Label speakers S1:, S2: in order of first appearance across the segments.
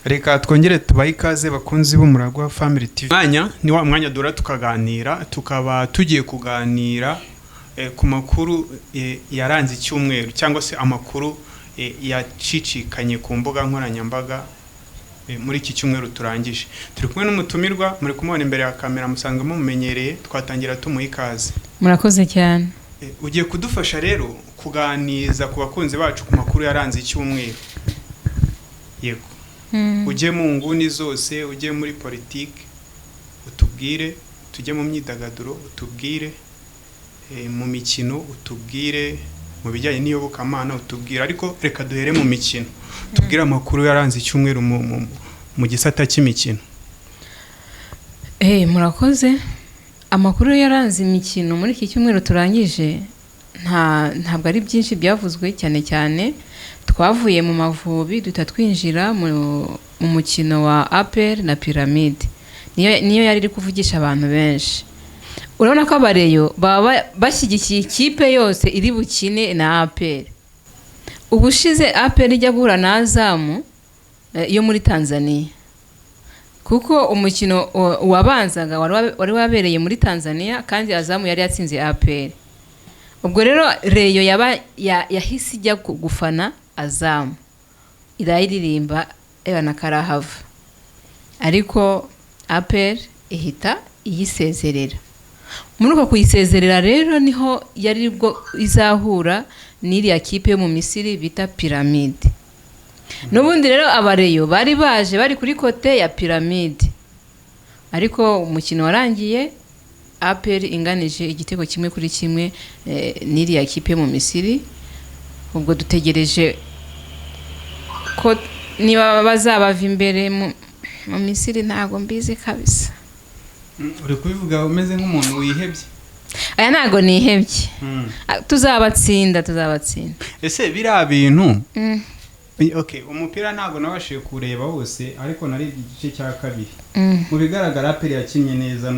S1: Reka twongere tubahe ikaze, bakunzi b'Umuragwa Family TV. Mwanya ni wa mwanya dura tukaganira, tukaba tugiye kuganira ku makuru yaranze icyumweru cyangwa se amakuru yacicikanye ku mbuga nkoranyambaga muri iki cyumweru turangije. Turi kumwe n'umutumirwa, muri kumubona imbere ya kamera, musanzwe mumumenyereye. Twatangira tumuha ikaze.
S2: Murakoze cyane.
S1: Ugiye kudufasha rero kuganiza ku bakunzi bacu ku makuru yaranze icyumweru. Yego, ujye mu nguni zose, ujye muri politiki utubwire, tujye mu myidagaduro utubwire, mu mikino utubwire, mu bijyanye n'iyobokamana utubwire. Ariko reka duhere mu mikino, tubwire amakuru yaranze icyumweru mu gisata cy'imikino.
S2: Murakoze. Amakuru yaranze imikino muri iki cyumweru turangije, ntabwo ari byinshi byavuzwe. Cyane cyane twavuye mu Mavubi, duhita twinjira mu mukino wa APR na Pyramide. Niyo yari iri kuvugisha abantu benshi. Urabona ko abareyo baba bashyigikiye ikipe yose iri bukine na APR. Ubushize APR ijya guhura na Azam yo muri Tanzania, kuko umukino wabanzaga wari wabereye muri Tanzania kandi Azam yari yatsinze APR. Ubwo rero Rayon yahise ijya gufana Azam, irayiririmba na karahava, ariko APR ihita iyisezerera. Muri uko kuyisezerera rero niho yari bwo izahura n'iriya kipe yo mu Misiri bita Pyramide. N'ubundi rero abareyo bari baje bari kuri côté ya Pyramide, ariko umukino warangiye APR inganije igitego 1-1 n'iriya kipe yo mu Misiri. Ubwo dutegereje ko niba bazabava imbere mu Misiri, ntabwo mbizi kabisa.
S1: Uri kubivuga umeze nk'umuntu wihebye.
S2: Aya, ntabwo nihebye. Ah, tuzabatsinda, tuzabatsinda.
S1: Ese biriya bintu, okay, umupira ntabwo nabashije kuwureba wose, ariko narebye igice cya kabiri. Mu bigaragara APR yakinnye neza,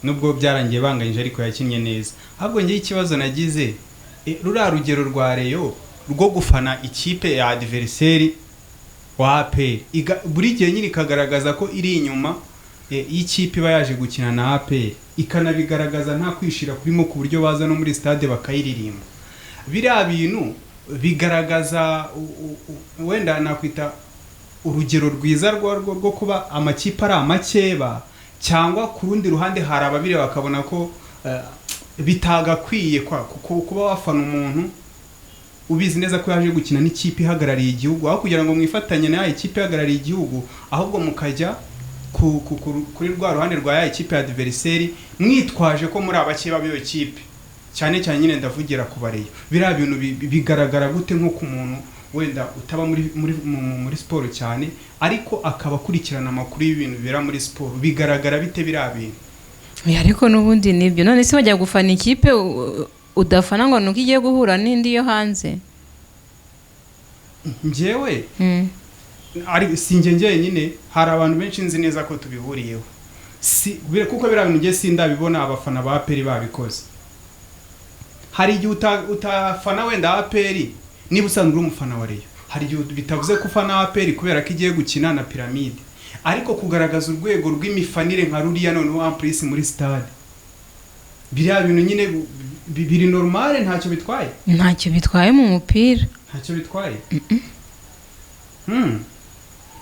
S1: nubwo byarangiye banganyije, ariko yakinnye neza. Ahubwo ngewe ikibazo nagize, ruriya rugero rwa Rayon rwo gufana ikipe ya adversaire wa APR, buri gihe nyine ikagaragaza ko iri inyuma y'ikipe iba yaje gukina na APR, ikanabigaragaza nta kwishira kurimo, ku buryo baza no muri stade bakayiririmba. Biriya bintu bigaragaza wenda nakwita urugero rwiza rwo kuba amakipe ari amakeba, cyangwa ku rundi ruhande hari ababireba bakabona ko bitagakwiye kuba wafana umuntu ubizi neza ko yaje gukina n'ikipe ihagarariye igihugu, aho kugira ngo mwifatanye na ya ikipe ihagarariye igihugu, ahubwo mukajya kuri rwa ruhande rwa ya ikipe ya adversaire mwitwaje ko muri abakeba b'iyo kipe. Cyane cyane nyine ndavugira ku bareyo. Biriya bintu bigaragara gute nko ku muntu wenda utaba muri siporo cyane, ariko akaba akurikirana amakuru y'ibintu bibera muri siporo? Bigaragara bite biriya bintu?
S2: Oya, ariko n'ubundi nibyo. None se bajya gufana ikipe udafana ngo nuko igiye guhura n'indi yo hanze?
S1: Njyewe ari si njye njyenyine, hari abantu benshi nzi neza ko tubihuriyeho. Si kuko biriya bintu njye sindabibona abafana ba APR babikoze. Hari igihe utafana wenda APR niba usanzwe uri umufana wa Rayon, hari igihe bitavuze ko ufana APR kubera ko igiye gukina na Pyramide. Ariko kugaragaza urwego rw'imifanire nka ruriya, noneho en plus muri stade, biriya bintu nyine biri normale, ntacyo bitwaye?
S2: Ntacyo bitwaye mu mupira.
S1: Ntacyo bitwaye.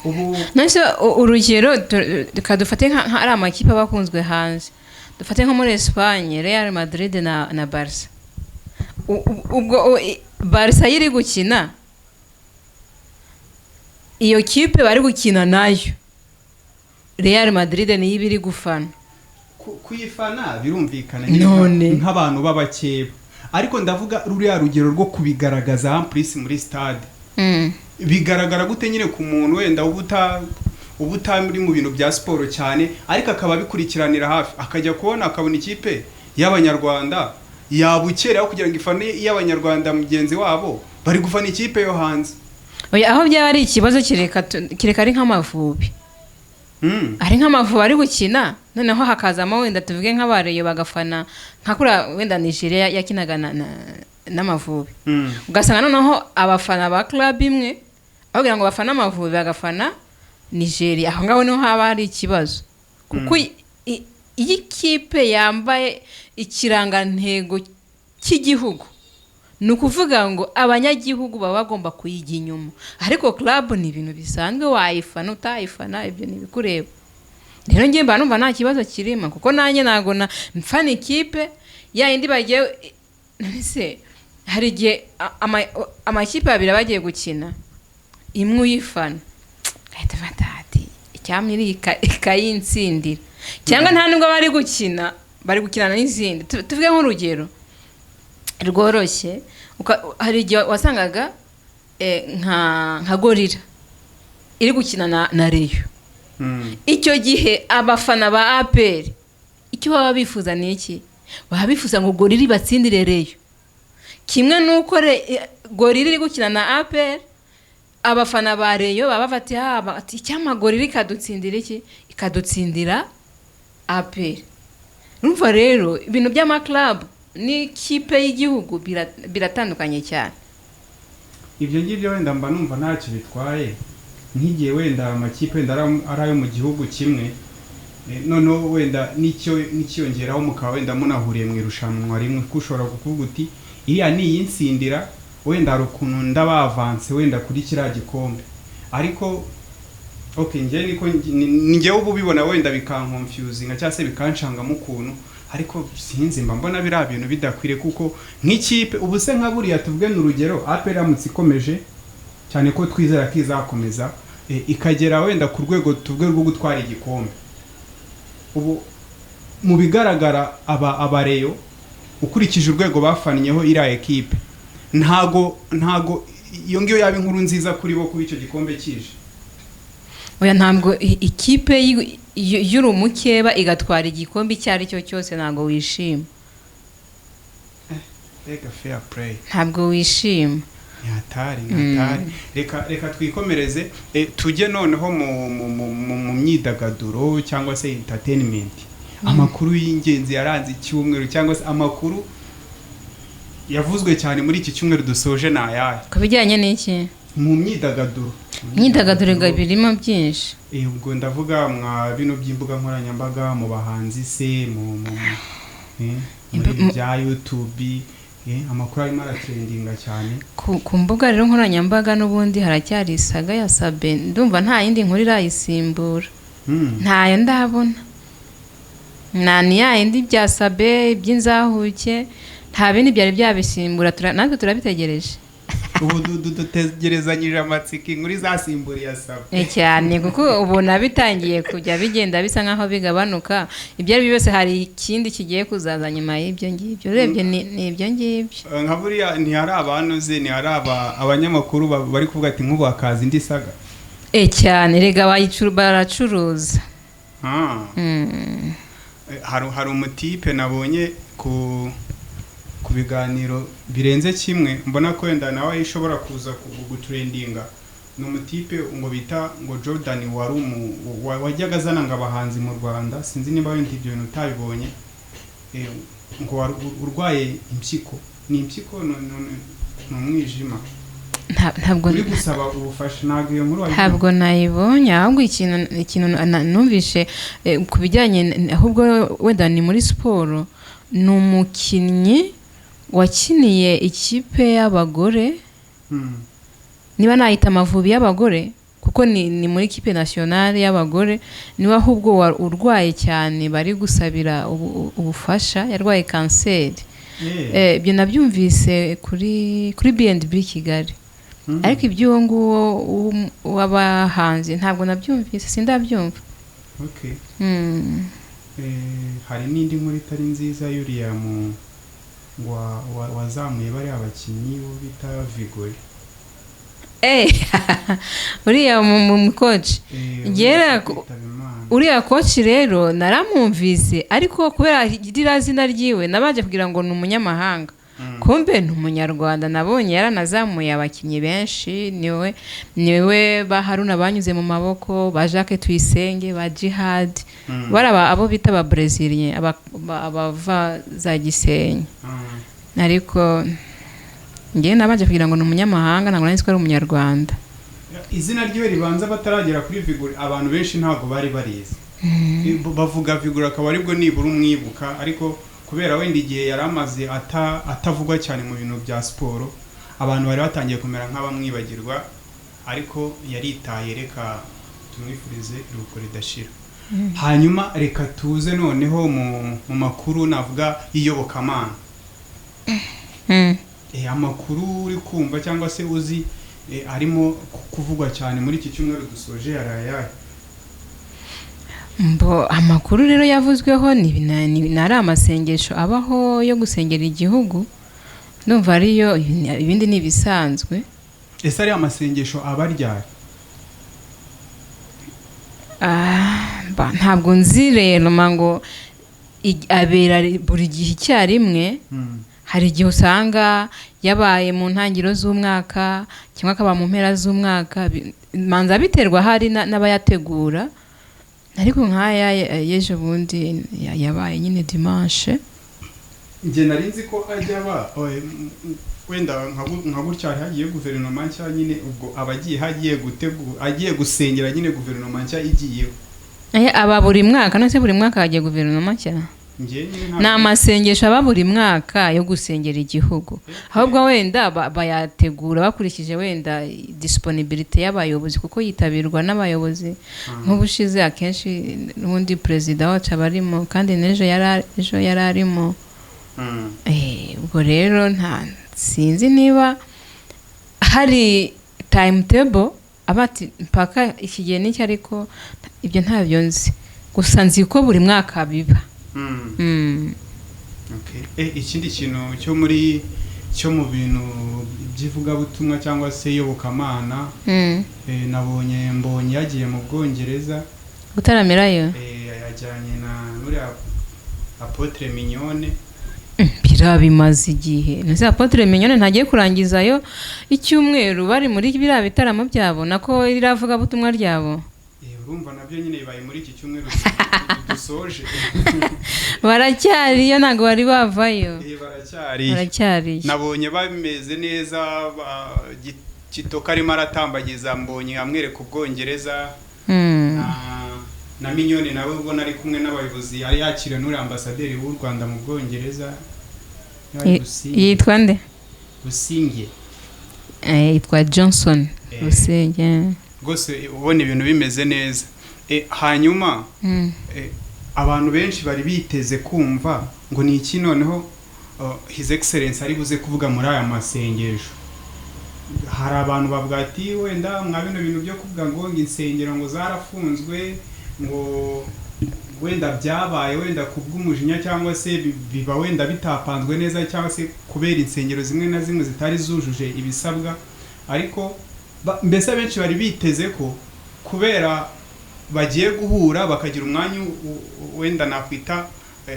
S1: Ubu
S2: None urugero reka dufate nka ari amakipe aba akunzwe hanze, dufate nko muri Espagne, Real Madrid na Barca. Ubwo Barca yo iri gukina, iyo kipe bari gukina nayo, Real Madrid niyo iba iri gufana.
S1: Kuyifana birumvikana nyine
S2: None.
S1: nk'abantu b'abakeba, ariko ndavuga ruriya rugero rwo kubigaragaza en plus muri stade. Bigaragara gute nyine ku muntu wenda uba utari mu bintu bya siporo cyane, ariko akaba abikurikiranira hafi, akajya kubona akabona ikipe y'abanyarwanda yabukereye, aho kugira ngo ifane iy'abanyarwanda mugenzi wabo, bari gufana ikipe yo hanze?
S2: Oya, aho byaba ari ikibazo kereka ari nk'Amavubi. Ari nk'Amavubi ari gukina, noneho hakazamo wenda tuvuge nk'abareyo bagafana nka kuriya wenda Nigeria yakinaga n'Amavubi. Ugasanga noneho abafana ba club imwe, aho kugira ngo bafane Amavubi bagafana Nigeria. Aho ngaho niho haba hari ikibazo, kuko iyo ikipe yambaye ikirangantego cy'igihugu, ni ukuvuga ngo abanyagihugu baba bagomba kuyijya inyuma. Ariko club ni ibintu bisanzwe, wayifana utayifana, ibyo ni ibikureba. Rero njye mba numva nta kibazo kirimo, kuko nanjye ntabwo na mfana ikipe ya yindi bagiye. None hari igihe amakipe abiri aba agiye gukina, imwe uyifana gahita afata ati icyampa iri ikayintsindira, cyangwa nta nubwo bari gukina, bari gukina n'izindi. Tuvuge nk'urugero rworoshye, hari igihe wasangaga nka Gorilla iri gukina na Rayon. Icyo gihe abafana ba APR icyo baba bifuza ni iki? Baba bifuza ngo Gorilla ibatsindire Rayon. Kimwe n'uko Gorilla iri gukina na APR, abafana ba Rayon baba bafati haba ati icyampa Gorilla ikadutsindira iki, ikadutsindira APR. Urumva rero ibintu by'ama club n'ikipe y'igihugu biratandukanye cyane.
S1: Ibyo ngibyo wenda mba numva ntacyo bitwaye, nk'igihe wenda amakipe wenda ari ayo mu gihugu kimwe, noneho wenda n'icyo n'ikiyongeraho mukaba wenda munahuriye mu irushanwa rimwe, kuko ushobora kuvuga uti iriya ni iyinsindira, wenda hari ukuntu ndabavanse wenda kuri kiriya gikombe. Ariko okay, njye niko ni njyewe uba ubibona, wenda bikanconfusinga cyangwa se bikancangamo ukuntu, ariko sinzi, mba mbona biriya bintu bidakwiriye, kuko nk'ikipe ubu se nka buriya, tuvuge ni urugero, APR iramutse ikomeje, cyane ko twizera ko izakomeza, ikagera wenda ku rwego tuvuge rwo gutwara igikombe, ubu mu bigaragara aba aba Rayon, ukurikije urwego bafannyeho iriya ekipe, ntago iyo ngiyo yaba inkuru nziza kuri bo kuba icyo gikombe kije.
S2: Oya, ntabwo ikipe y'urumukeba igatwara igikombe icyo ari cyo cyose, ntabwo wishima.
S1: Reka fair play.
S2: Ntabwo wishima.
S1: Ntihatari, ntihatari. Reka twikomereze, tujye noneho mu myidagaduro cyangwa se entertainment. Amakuru y'ingenzi yaranze icyumweru cyangwa se amakuru yavuzwe cyane muri iki cyumweru dusoje ni ayahe?
S2: Ku bijyanye n'iki?
S1: Mu myidagaduro.
S2: Imyidagaduro ngo birimo byinshi.
S1: Ubwo ndavuga mwa bino by'imbuga nkoranyambaga, mu bahanzi se, muri ibi bya YouTube, amakuru arimo aratrendinga cyane.
S2: Ku mbuga rero nkoranyambaga n'ubundi haracyari isaga ya Sabe. Ndumva nta yindi nkuru irayisimbura. Ntayo ndabona, nta ni ya yindi bya Sabe by'inzahuke, nta bindi byari byabisimbura. Natwe turabitegereje.
S1: Ubu dutegerezanyije amatsiko inkuru izasimbura iya Sabe.
S2: Ni cyane, kuko ubona bitangiye kujya bigenda bisa nkaho bigabanuka. Ibyo ari byo byose hari ikindi kigiye kuzaza nyuma y'ibyo ngibyo. Urebye ni ibyo ngibyo.
S1: Nka buriya ntihari abanuze, ntihari abanyamakuru bari kuvuga ati nk'ubu hakaza indi saga.
S2: E cyane, rega baracuruza.
S1: Hari umutipe nabonye ku biganiro birenze kimwe, mbona ko wenda nawe ishobora kuza gutrendinga. Ni umutipe ngo bita ngo Jordan, wari wajyaga azana ngo abahanzi mu Rwanda. Sinzi niba wenda ibyo bintu utabibonye. Ngo wari urwaye impyiko, ni impyiko, ni umwijima.
S2: Ntabwo
S1: uri gusaba ubufasha. Ntabwo iyo nkuru wayibonye?
S2: Ntabwo nayibonye. Ahubwo ikintu numvishe ku bijyanye ahubwo wenda ni muri siporo, ni umukinnyi wakiniye ikipe y'abagore, niba nayita Amavubi y'abagore, kuko ni muri kipe nationale y'abagore, niwe ahubwo urwaye cyane bari gusabira ubufasha. Yarwaye kanseri. Ibyo nabyumvise kuri B&B Kigali. Ariko iby'uwo nguwo w'abahanzi ntabwo nabyumvise, sindabyumva.
S1: Okay. Hari n'indi nkuru itari nziza y'uriya mu ngo wazamuye bariya bakinnyi bo bita Vigori.
S2: Uriya mu coach.
S1: Uriya kwitaba Imana.
S2: Uriya coach rero naramwumvise, ariko kubera ririya zina ryiwe nabanje kugira ngo ni umunyamahanga. Kumbe ni umunyarwanda. Nabonye yaranazamuye abakinnyi benshi, niwe ba Haruna banyuze mu maboko, ba Jacques Tuyisenge, ba Jihad. Bari abo bita ba Brésilien, abava za Gisenyi. Ariko njyewe nabanje kugira ngo ni umunyamahanga, ntabwo nari nzi ko ari umunyarwanda.
S1: Izina ryiwe ribanza bataragera kuri Vigure, abantu benshi ntabwo bari barizi. Bavuga Vigure akaba aribwo nibura umwibuka, ariko kubera wenda igihe yari amaze atavugwa cyane mu bintu bya siporo, abantu bari batangiye kumera nk'abamwibagirwa, ariko yaritaye. Reka tumwifurize iruhuko ridashira. Hanyuma reka tuze noneho mu makuru navuga y'iyobokamana. Amakuru uri kumva cyangwa se uzi arimo kuvugwa cyane muri iki cyumweru dusoje yari ayahe?
S2: Mbo amakuru rero yavuzweho ni ari amasengesho abaho yo gusengera igihugu, ndumva ariyo, ibindi ni ibisanzwe.
S1: Ese ariya amasengesho aba ryari?
S2: Ntabwo nzi rero ngo abera buri gihe icyarimwe. Hari igihe usanga yabaye mu ntangiriro z'umwaka cyangwa akaba mu mpera z'umwaka, manza biterwa hari n'abayategura, ariko nk'aya y'ejo bundi yabaye nyine dimanche.
S1: Njye nari nzi ko ajya aba wenda nka gutya hari hagiye guverinoma nshya nyine, ubwo aba agiye hagiye gutegura, agiye gusengera nyine guverinoma nshya igiyeho.
S2: Aba buri mwaka. None se buri mwaka hagiye guverinoma nshya?
S1: Njye nyine
S2: Ni amasengesho aba buri mwaka yo gusengera igihugu, ahubwo wenda bayategura bakurikije wenda disponibilité y'abayobozi, kuko yitabirwa n'abayobozi. Nk'ubushize akenshi n'ubundi perezida wacu aba arimo, kandi n'ejo ejo yari arimo. Ubwo rero nta sinzi niba hari timetable aba ati mpaka iki gihe n'iki, ariko ibyo ntabyo nzi, gusa nzi ko buri mwaka biba.
S1: Okay. Ikindi kintu cyo muri cyo mu bintu by'ivugabutumwa cyangwa se iyobokamana, nabonye Mbonyi yagiye mu Bwongereza.
S2: Gutaramirayo.
S1: Yajyanye na nuriya Apotre Mignone.
S2: Biriya bimaze igihe. Nese Apotre Mignone ntagiye kurangizayo icyumweru bari muri biriya bitaramo byabo, nako ririya vugabutumwa ryabo?
S1: Urumva nabyo nyine bibaye muri iki cyumweru dusoje.
S2: Baracyariyo, ntabwo bari bavayo.
S1: Baracyariyo.
S2: Baracyariyo.
S1: Nabonye bameze neza, Kitoko arimo aratambagiza Mbonyi amwereka Ubwongereza, na Mignone nawe ubona ari kumwe n'abayobozi, yari yakiriwe n'uriya ambasaderi w'u Rwanda mu Bwongereza. Niba ari Busingye.
S2: Yitwa nde?
S1: Busingye.
S2: Yitwa Johnson Busingye.
S1: Rwose ubona ibintu bimeze neza. Hanyuma abantu benshi bari biteze kumva ngo ni iki noneho His Excellence ari buze kuvuga muri aya masengesho. Hari abantu bavuga ati wenda mwa bino bintu byo kuvuga ngo insengero ngo zarafunzwe, ngo wenda byabaye wenda kubw'umujinya, cyangwa se biba wenda bitapanzwe neza, cyangwa se kubera insengero zimwe na zimwe zitari zujuje ibisabwa, ariko mbese abenshi bari biteze ko kubera bagiye guhura bakagira umwanya wenda nakwita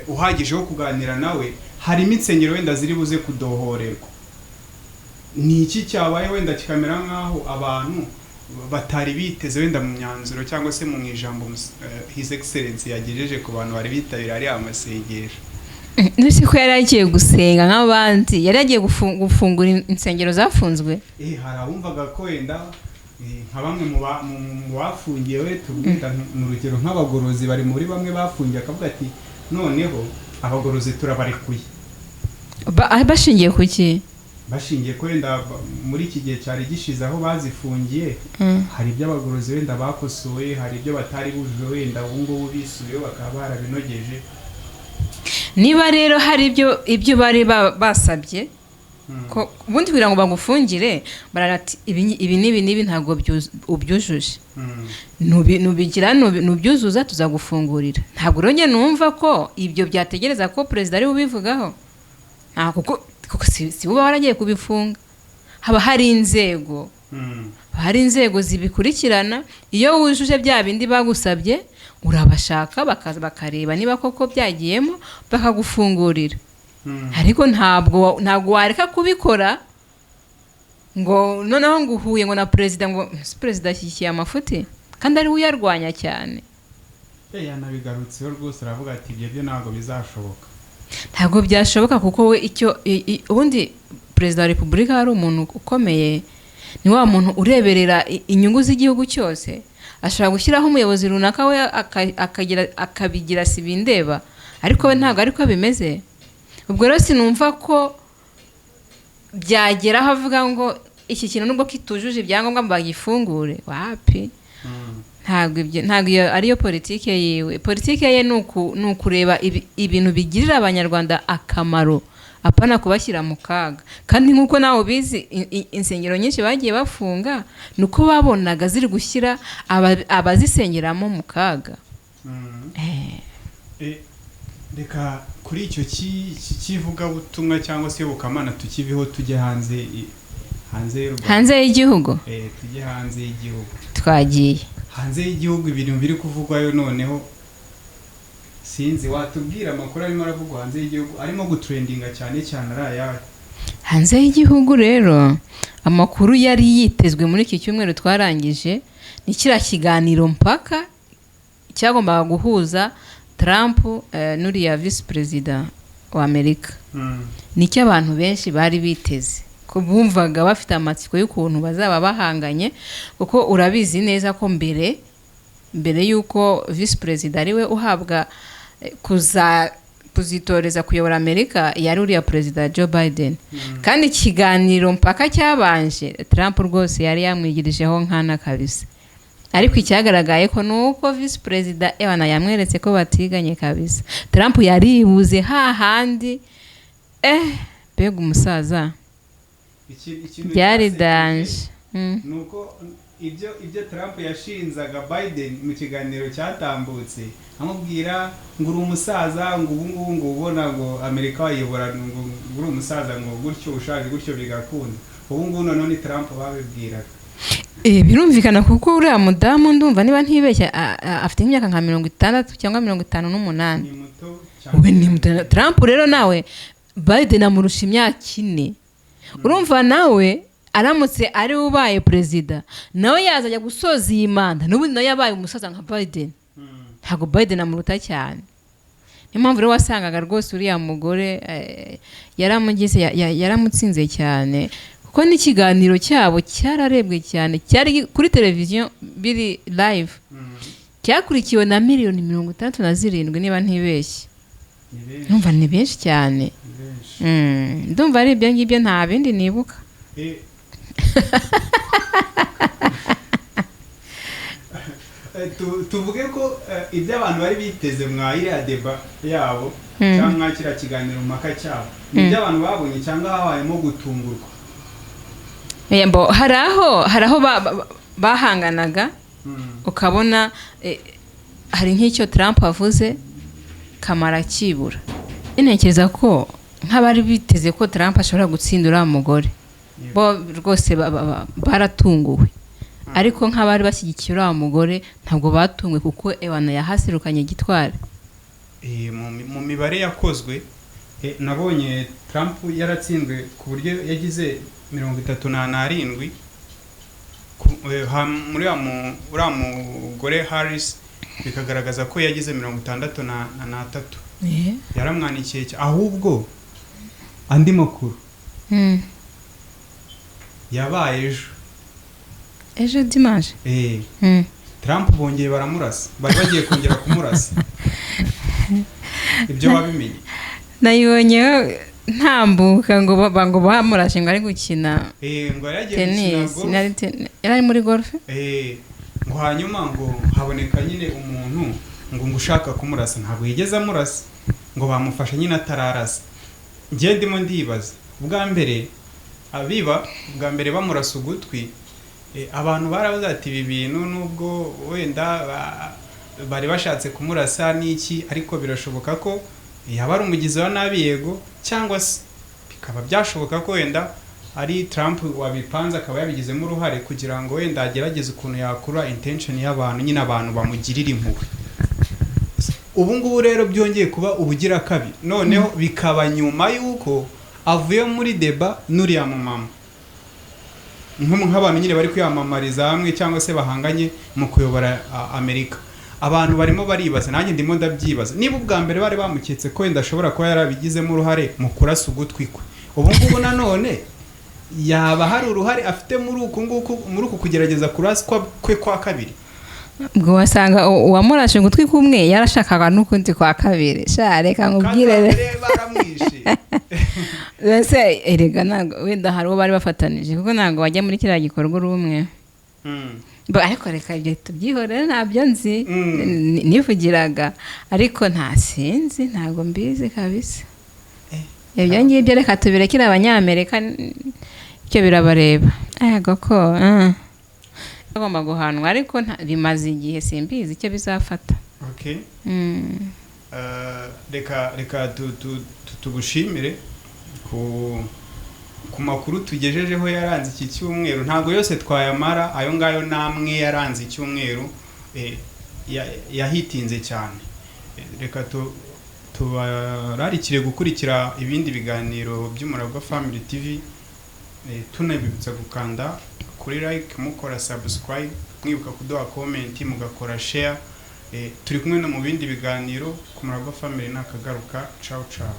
S1: uhagije wo kuganira nawe, harimo insengero wenda ziri buze kudohorerwa. Ni iki cyabaye wenda kikamera nk'aho abantu batari biteze wenda mu myanzuro cyangwa se mu ijambo His Excellence yagejeje ku bantu bari bitabiriye ariya masengesho?
S2: Nese ko yari agiye gusenga nk'abandi, yari agiye gufungura insengero zafunzwe?
S1: Hari abumvaga ko wenda nka bamwe mu bafungiwe, tubwita mu rugero nk'abagorozi, bari muri bamwe bafungiye, akavuga ati noneho abagorozi turabarekuye.
S2: Bashingiye ku ki?
S1: Bashingiye ko wenda muri iki gihe cyari gishize aho bazifungiye, hari ibyo abagorozi wenda bakosoye, hari ibyo batari bujuje, wenda ubu ngubu bisubiyeho bakaba barabinogeje.
S2: Niba rero hari ibyo bari basabye ko ubundi kugira ngo bagufungire, barati ibi n'ibi n'ibi ntabwo ubyujuje, nubigira nubyuzuza tuzagufungurira. Ntabwo rero njye numva ko ibyo byategereza ko perezida ari bubivugaho. Nta kuko si uba waragiye kubifunga, haba hari inzego, haba hari inzego zibikurikirana. Iyo wujuje bya bindi bagusabye, urabashaka bakaza bakareba niba koko byagiyemo, bakagufungurira. Ariko ntabwo wareka kubikora ngo noneho ngo uhuye ngo na perezida, ngo si perezida ashyigikiye amafuti kandi ari we uyarwanya cyane.
S1: Yanabigarutseho rwose, aravuga ati ibyo byo ntabwo bizashoboka.
S2: Ntabwo byashoboka, kuko we icyo ubundi perezida wa repubulika ari umuntu ukomeye. Ni wa muntu ureberera inyungu z'igihugu cyose. Ashobora gushyiraho umuyobozi runaka, we akabigira si bindeba, ariko we ntabwo ariko bimeze. Ubwo rero sinumva ko byagera aho avuga ngo iki kintu nubwo kitujuje ibyangombwa bagifungure. Wapi, ntabwo ibyo, ntabwo iyo ariyo politike yiwe. Politike ye ni ukureba ibintu bigirira Abanyarwanda akamaro, apana kubashyira mu kaga. Kandi nk'uko nawe ubizi, insengero nyinshi bagiye bafunga ni uko babonaga ziri gushyira abazisengeramo mu kaga.
S1: Reka kuri icyo cy'ivugabutumwa cyangwa se iyobokamana tukiveho, tujye hanze hanze y'u Rwanda.
S2: Hanze y'igihugu.
S1: Tujye hanze y'igihugu.
S2: Twagiye.
S1: Hanze y'igihugu ibintu biri kuvugwayo noneho, sinzi, watubwira amakuru arimo aravugwa hanze y'igihugu, arimo gutrendinga cyane cyane, ari ayahe?
S2: Hanze y'igihugu rero, amakuru yari yitezwe muri iki cyumweru twarangije ni kiriya kiganiro mpaka cyagombaga guhuza Trump n'uriya visi perezida wa Amerika. Nicyo abantu benshi bari biteze, ko bumvaga bafite amatsiko y'ukuntu bazaba bahanganye, kuko urabizi neza ko mbere y'uko visi perezida ariwe uhabwa kuzitoreza kuyobora Amerika, yari uriya perezida Joe Biden. Kandi ikiganiro mpaka cyabanje, Trump rwose yari yamwigirijeho nkana kabisa. Ariko icyagaragaye ko ni uko visi perezida ewana yamweretse ko batiganye kabisa. Trump yaribuze hahandi, mbega umusaza!
S1: Ikintu
S2: byari
S1: cyasekeje
S2: danger.
S1: Ni uko ibyo Trump yashinzaga Biden mu kiganiro cyatambutse, amubwira ngo uri umusaza, ngo ubu ngubu ngo ubona ngo Amerika wayobora, ngo uri umusaza, ngo gutyo ushaje gutyo bigakunda, ubu ngubu noneho ni Trump babibwiraga.
S2: Birumvikana, kuko uriya mudamu ndumva niba ntibeshya afite nk'imyaka nka 60 cyangwa 58.
S1: Ni muto cyane.
S2: We ni muto. Trump rero nawe, Biden amurusha imyaka 4. Urumva nawe aramutse ari we ubaye perezida, nawe yazajya gusoza iyi manda n'ubundi nawe yabaye umusaza nka Biden. Ntabwo Biden amuruta cyane. Niyo mpamvu rero wasangaga rwose uriya mugore yaramugize yaramutsinze cyane, kuko n'ikiganiro cyabo cyararebwe cyane, cyari kuri televiziyo biri live, cyakurikiwe na miliyoni 67 niba ntibeshye.
S1: Ni benshi.
S2: Ndumva ni benshi cyane.
S1: Ni benshi.
S2: Ndumva ari ibyo ngibyo, nta bindi nibuka.
S1: Tuvuge ko ibyo abantu bari biteze mwa iriya débat yabo cyangwa mwa kiriya kiganiro mpaka cyabo, ni ibyo abantu babonye cyangwa habayemo gutungurwa?
S2: Mbo, hari aho bahanganaga, ukabona hari nk'icyo Trump avuze kamara kibura. Ntekereza ko nk'abari biteze ko Trump ashobora gutsinda uriya mugore, bo rwose baratunguwe. Ariko nk'abari bashyigikiye uriya mugore ntabwo batunguwe, kuko ewana yahasirukanye gitwari.
S1: Mu mibare yakozwe, nabonye Trump yaratsinzwe ku buryo yagize 37 muri uriya mugore Harris bikagaragaza ko yagize 63. Yaramwanikiye ahubwo andi makuru yabaye ejo.
S2: Ejo dimanche.
S1: Trump bongeye baramurasa, bari bagiye kongera kumurasa. Ibyo wabimenye?
S2: Nayibonye ntambuka ngo bamurashe ngo ari gukina
S1: Ngo yari yagiye gukina
S2: tennis.
S1: golf.
S2: Yari ari muri golf.
S1: Ngo hanyuma ngo haboneka nyine umuntu ngo ushaka kumurasa. Ntabwo yigeze amurasa, ngo bamufashe nyine atararasa. Njye ndimo ndibaza, ubwa mbere abiba, ubwa mbere bamurasa ugutwi, abantu baravuze ati ibi bintu nubwo wenda bari bashatse kumurasa n'iki, ariko birashoboka ko yaba ari umugizi wa nabi, yego, cyangwa se bikaba byashoboka ko wenda ari Trump wabipanze, akaba yabigizemo uruhare kugira ngo wenda agerageze ukuntu yakura intention y'abantu, nyine abantu bamugirira impuhwe. Ubu ngubu rero byongeye kuba ubugira kabiri, noneho bikaba nyuma y'uko avuye muri débat n'uriya mumama, nk'abantu nyine bari kwiyamamariza hamwe cyangwa se bahanganye mu kuyobora Amerika. Abantu barimo baribaza, nanjye ndimo ndabyibaza, niba ubwa mbere bari bamuketse ko wenda ashobora kuba yarabigizemo uruhare mu kurasa ugutwi kwe, ubu ngubu nanone Yaba hari uruhare afite muri uku nguku, muri uku kugerageza kuraswa kwe kwa kabiri?
S2: Ubwo wasanga uwamurashe ugutwi kumwe yarashakaga n'ukundi kwa kabiri. Sha, reka
S1: Kandi
S2: nkubwire re.
S1: mbere baramwishe.
S2: Ese erega ntabwo wenda hari uwo bari bafatanije, kuko ntabwo wajya muri kiriya gikorwa uri umwe. Ariko reka ibyo tubyihorere, ntabyo nzi. Nivugiraga, ariko nta sinzi, ntabwo mbizi kabisa. Ibyo ngibyo reka tubirekere Abanyamerika, ibyo birabareba. Yego ko agomba guhanwa, ariko bimaze igihe, simbizi icyo bizafata.
S1: Okay. Reka tugushimire ku makuru tugejejeho yaranze iki cyumweru. Ntabwo yose twayamara, ayo ngayo namwe yaranze icyumweru, yahitinze cyane. Reka tubararikire gukurikira ibindi biganiro by'Umuragwa Family TV, tunabibutsa gukanda kuri like, mukora subscribe, mwibuka kuduha comment, mugakora share. Turi kumwe no mu bindi biganiro ku Muragwa Family. Nakagaruka, ciao ciao.